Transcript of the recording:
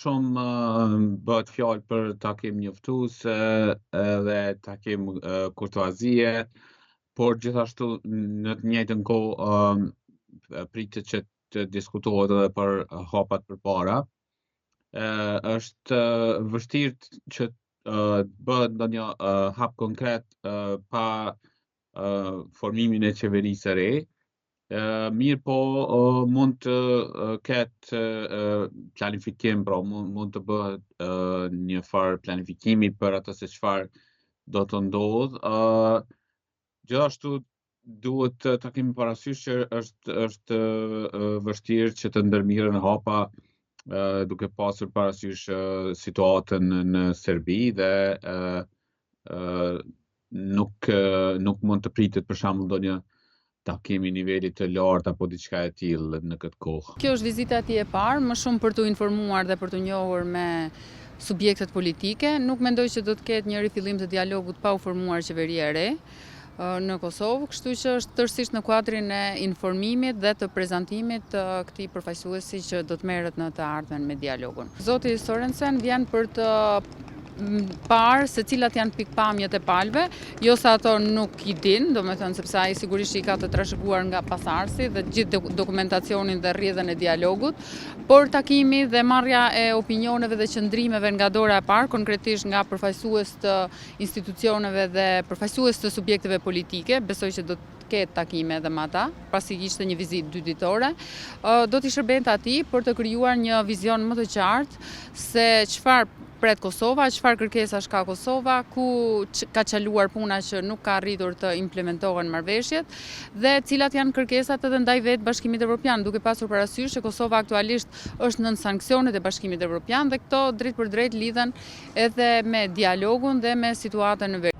Shumë bëhet fjalë për takim njoftues edhe takim kurtuazie, por gjithashtu në të njëjtën kohë pritet që të diskutohet edhe për hapat përpara. Është vështirë që të bëhet ndonjë hap konkret pa formimin e qeverisë së re. Mirëpo, mund të ketë planifikim, pra mund të bëhet një farë planifikimi për atë se çfarë do të ndodhë. Gjithashtu duhet ta kemi parasysh që është është vështirë që të ndërmirren hapa duke pasur parasysh situatën në Serbi dhe nuk nuk mund të pritet për shembull ndonjë takim i nivelit të lartë apo diçka e tillë në këtë kohë. Kjo është vizita e tij e parë, më shumë për t'u informuar dhe për t'u njohur me subjektet politike. Nuk mendoj që do të ketë një rifillim të dialogut pa u formuar qeveria e re në Kosovë, kështu që është tërësisht në kuadrin e informimit dhe të prezantimit të këtij përfaqësuesi që do të merret në të ardhmen me dialogun. Zoti Sorensen vjen për të parë se cilat janë pikëpamjet e palëve, jo se ato nuk i din, domethënë sepse ai sigurisht i ka të trashëguar nga pasardhësi dhe gjithë dokumentacionin dhe rrjedhën e dialogut, por takimi dhe marrja e opinioneve dhe qëndrimeve nga dora e parë, konkretisht nga përfaqësues të institucioneve dhe përfaqësues të subjekteve politike, besoj që do të ketë takime edhe me ata, pasi ishte një vizitë dy ditore, do t'i shërbente atij për të krijuar një vizion më të qartë se çfarë pret Kosova, çfarë kërkesash ka Kosova, ku ka çaluar puna që nuk ka arritur të implementohen marrëveshjet dhe cilat janë kërkesat edhe ndaj vetë Bashkimit Evropian, duke pasur parasysh që Kosova aktualisht është nën sanksionet e Bashkimit Evropian dhe këto drejtpërdrejt lidhen edhe me dialogun dhe me situatën në veri.